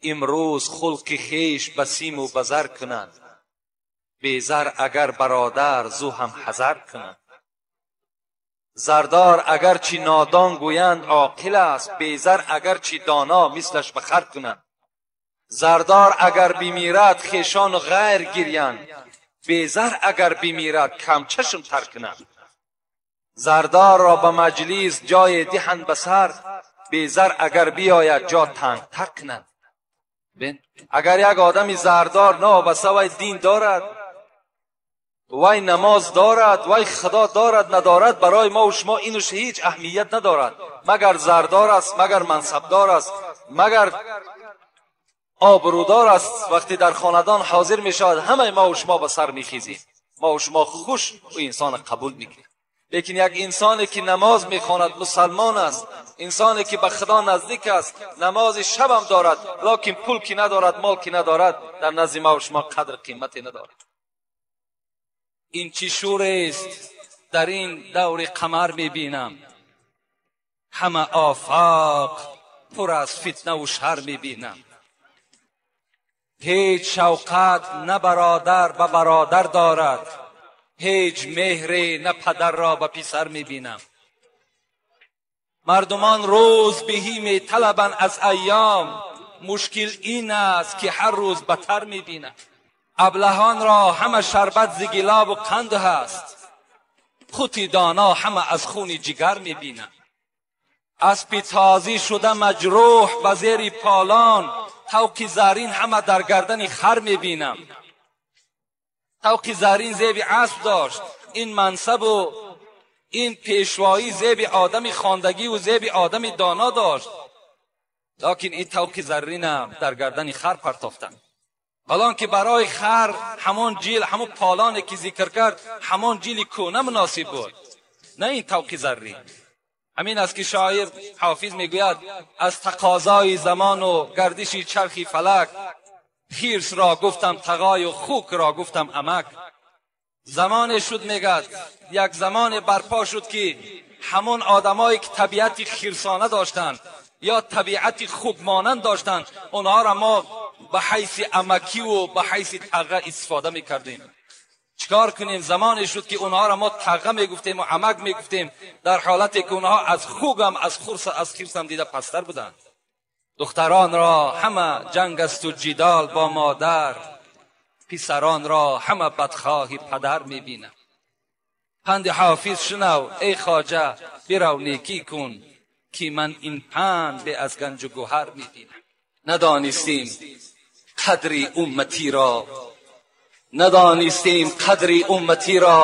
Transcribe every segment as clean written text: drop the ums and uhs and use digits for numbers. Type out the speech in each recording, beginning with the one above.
Имрӯз хулқи хеш ба симу ба зар кунанд, безар агар бародар зу ҳам ҳазар кунанд. Зардор агарчи нодон гӯянд оқил аст, безар агарчи доно мислаш ба хар кунанд. Зардор агар бимирад хешону ғайр гирянд, безар агар бимирад камчашм тар кунанд. Зардорро ба маҷлис ҷое диҳанд ба сар, безар агар биёяд ҷо тангтар кунанд. Агар як одами зардор новобаста вай дин дорад, вай намоз дорад, вай худо дорад надорад, барои мо шумо инаш ҳеҷ аҳамият надорад. Магар зардор аст, магар мансабдор аст, магар обрӯдор аст. Вақте дар хонадон ҳозир мешавад, ҳамаи мо шумо ба сар мехезем, мо шумо хуш ӯ инсонро қабул мекунем. Лекин як инсоне ки намоз мехонад, мусалмон аст, инсоне ки ба худо наздик аст, намози шабам дорад, лекин пул ки надорад, мол ки надорад, дар назди мо шумо қадр қимате надорад. Ин чӣ шурест дар ин даври қамар мебинам, ҳама офоқ пур аз фитнаву шар мебинам. Ҳеҷ шавқат на бародар ба бародар дорад, ҳеҷ меҳре на падарро ба писар мебинам. Мардумон рӯз беҳӣ металабанд аз айём, мушкил ин аст ки ҳар рӯз батар мебинам. Аблаҳонро ҳама шарбат зи гилобу қанд ҳаст, хути доно ҳама аз хуни ҷигар мебинам. Аспи тозӣ шуда маҷрӯҳ ба зери полон, тавқи зарин ҳама дар гардани хар мебинам. Тавқи зарин зеби асп дошт, ин мансабу ин пешвоӣ зеби одами хондагиву зеби одами доно дошт, лекин ин тавқи заринам дар гардани хар партофтанд. Ҳолон ки барои хар ҳамон ҷил, ҳамон полоне ки зикр кард, ҳамон ҷили кӯна муносиб буд, на ин тавқи заррин. Ҳамин аст ки шоир ҳофиз мегӯяд: аз тақозои замону гардиши чархи фалак, хирсро гуфтам тағою хукро гуфтам амак. Замоне шуд, мегӯяд, як замоне барпо шуд ки ҳамон одамое ки табиати хирсона доштанд ё табиати хукмонанд доштанд, онҳоро мо ба ҳайси амакиву ба ҳайси таға истифода мекардем. Чикор кунем? Замоне шуд ки онҳоро мо таға мегуфтем ва амак мегуфтем, дар ҳолате ки онҳо аз хугам, аз хурс, аз хирсам дида пасттар буданд. Духтаронро ҳама ҷанг асту ҷидол бо модар, писаронро ҳама бадхоҳи падар мебинам. Панди ҳофиз шунав эй хоҷа, бирав некӣ кун, ки ман ин панд бе аз ганҷу гӯҳар мебинам. Надонистем қадри умматиро, надонистем қадри умматиро,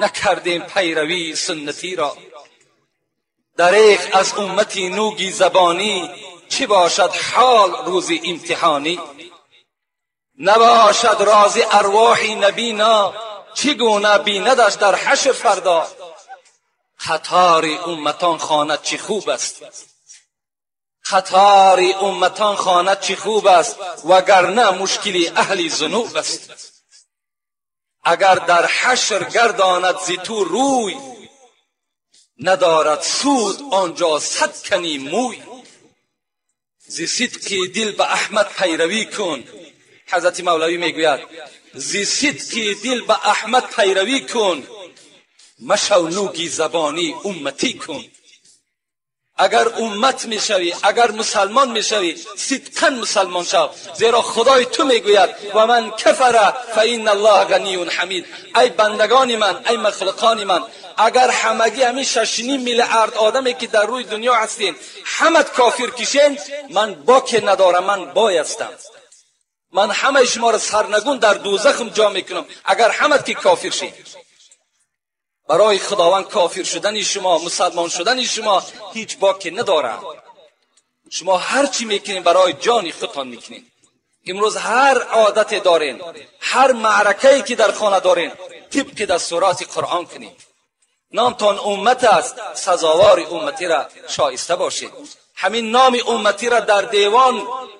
накардем пайравии суннатиро. Дареғ аз уммати нуги забонӣ, чӣ бошад ҳол рӯзи имтиҳонӣ? Набошад рози арвоҳи набино, чӣ гуна бинадаш дар ҳашр фардо? Қатори умматон хонад чӣ хуб аст, қатори умматон хонад чӣ хуб аст, вагарна мушкили аҳли зунуб аст. Агар дар ҳашр гардонад зи ту рӯй, надорад суд он ҷо сад кани мӯй. Зи сидқи дил ба Аҳмад пайравӣ кун. Ҳазрати Мавлавӣ мегӯяд: зи сидқи дил ба Аҳмад пайравӣ кун, машав нуги забонӣ умматӣ кун. Агар уммат мешавӣ, агар мусалмон мешавӣ, сидқан мусалмон шав, зеро худои ту мегӯяд: ва ман кафара фаинна аллоҳа ғаниюн ҳамид. Ай бандагони ман, ай махлуқони ман, агар ҳамагӣ ҳамин 6.5 миллиард одаме ки дар рӯи дунё ҳастин ҳамат кофир кишен, ман боке надорам, ман бой ҳастам. Ман ҳамаи шуморо сарнагун дар дӯзахам ҷо мекунам агар ҳамат ки кофир шед. Барои худованд кофир шудани шумо, мусалмон шудани шумо ҳеҷ боке надорад. Шумо ҳар чӣ мекунед барои ҷони худтон мекунед. Имрӯз ҳар одате дорен, ҳар маъракае ки дар хона дорен, тибқи дастуроти Қуръон кунед. Номтон уммат аст, сазовори умматиро шоиста бошед. Ҳамин номи умматиро дар девон,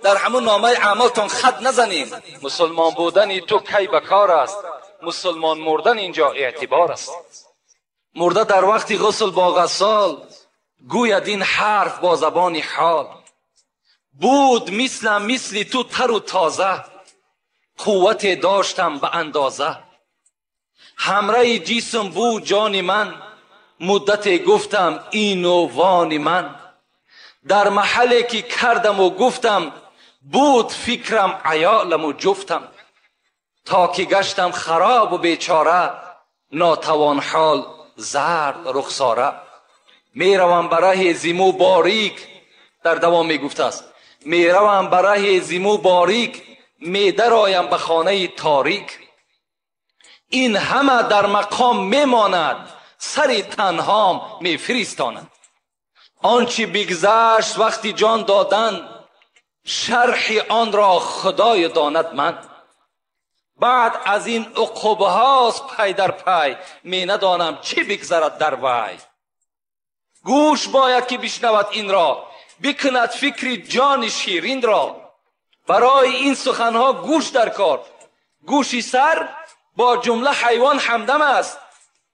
дар ҳамун номаи аъмолтон хат назанед. Мусулмон будани ту кай ба кор аст, мусулмон мурдан инҷо эътибор аст. Мурда дар вақти ғусл бо ғассол гӯяд ин ҳарф бо забони ҳол. بود مثلم مثل تو تر و تازه، قوت داشتم به اندازه. همراه جسم بود جان من، مدت گفتم این و وان من. در محلی که کردم و گفتم، بود فکرم عیالم و جفتم. تا که گشتم خراب و بیچاره، ناتوان حال زرد رخساره. میروم برای زیمو باریک، در دوام میگفت است، میروم برای زیمو باریک، میدرایم به خانه تاریک. این همه در مقام میماند، سر تنهام میفرستاند. آنچه بگذشت وقتی جان دادن، شرح آن را خدای داند من. بعد از این عقبه هاست پی در پی، می ندانم چه بگذرد در وی. گوش باید که بشنود این را، بکند فکر جان شیرین را. برای این سخنها گوش در کار، گوشی سر با جمله حیوان همدم است،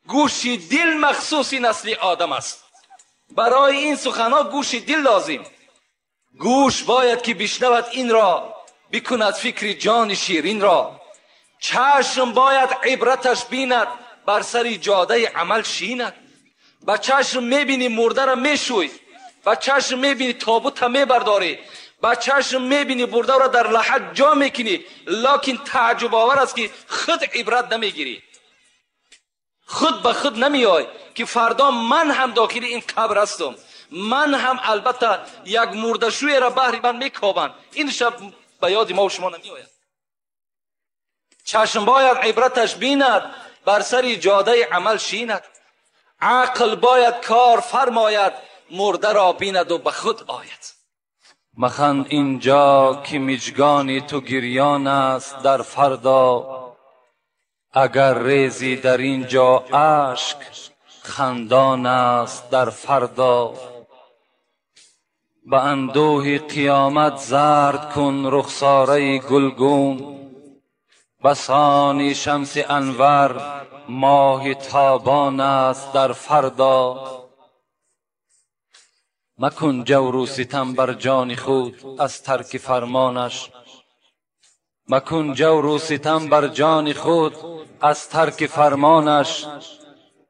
گوشی دل مخصوص نسل آدم است. برای این سخنها گوش دل لازم، گوش باید که بشنود این را، بکند فکر جان شیرین را. چشم باید عبرتش بیند، بر سر جاده عمل شیند. با چشم میبینی مرده را میشوی، با چشم میبینی تابوت میبرداری، با چشم میبینی برده را در لحد جا میکنی، لکن تعجب آور است که خود عبرت نمیگیری، خود به خود نمیای که فردا من هم داخل این قبر هستم، من هم البته یک مردشوی را بهر من میکوبند. این شب به یاد ما و شما نمیآید. چشم باید عبرتش بیند، بر سر جاده عمل شیند. عقل باید کار فرماید، مرده را بیند و به خود آید. مخند اینجا که مژگان تو گریان است در فردا، اگر ریزی در اینجا اشک خندان است در فردا. به اندوه قیامت زرد کن رخساره گلگون، بسان شمس انور ماه تابان است در فردا. مکن جور و ستم بر جان خود از ترک فرمانش، مکن جور و ستم بر جان خود از ترک فرمانش.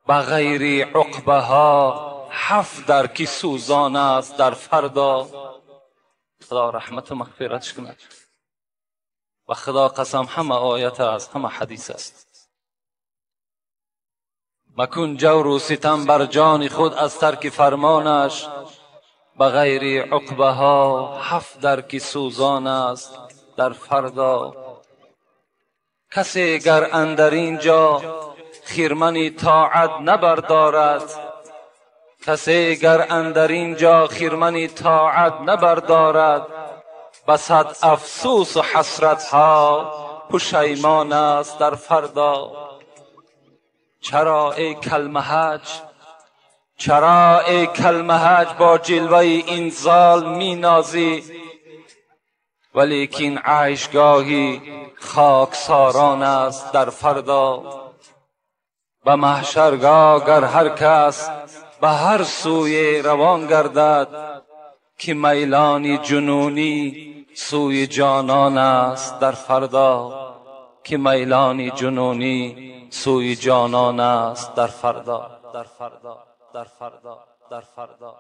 به غیر عقبه ها هفت در که سوزان است در فردا. خدا رحمت و مغفرتش کند و خدا قسم همه آیت است، همه حدیث است. مکن جور و ستم بر جان خود از ترک فرمانش، به غیر عقبه ها هفت در که سوزان است در فردا. کسی گر اندر اینجا خرمن طاعت نبردارد، کسی گر اندر اینجا خرمن طاعت نبردارد، بسد افسوس و حسرت ها پشیمان است در فردا. چرا ای کلمهج، چرا ای کلمهج با جلوه این زال می نازی، ولیکن عیشگاهی خاکساران است در فردا. به محشرگاه گر هر کس به هر سوی روان گردد، که میلان جنونی سوی جانان است در فردا، که میلان جنونی سوی جانان است در فردا. در فردا، در فردا، در فردا.